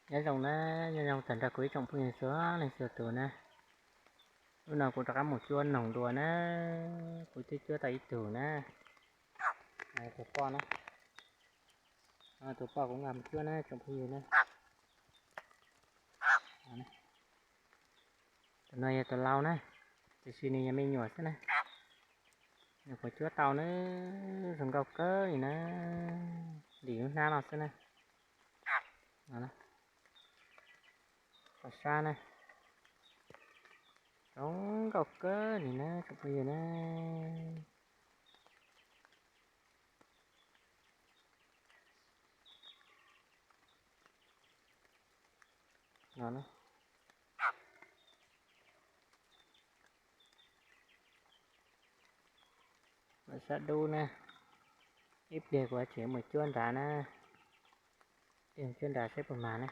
Nyob zoo na, nyob zoo tag nrho kuv ib tsoom phooj ywg txhua leej txhua tus na. Hnub no kuv rov qab mus cuab noog dua na, kuv twb cuab tau ib tug na. Tus poj na, tus poj kuv nqa mus cuab na tsoom phooj ywg na. Tus no yog tus lau na, tiam sis nws yog me nyuam xwb na. Nws kuv cuab tau na, zoo nkauj kawg li na, ntim lub hnab no xwb na. Tom sab na, zoo nkauj kawg li na tsoom phooj ywg na. Sab dub na, ib pliag kuv tseem mus cuab nrad na, ib pliag cuab nrad saib puas mag na.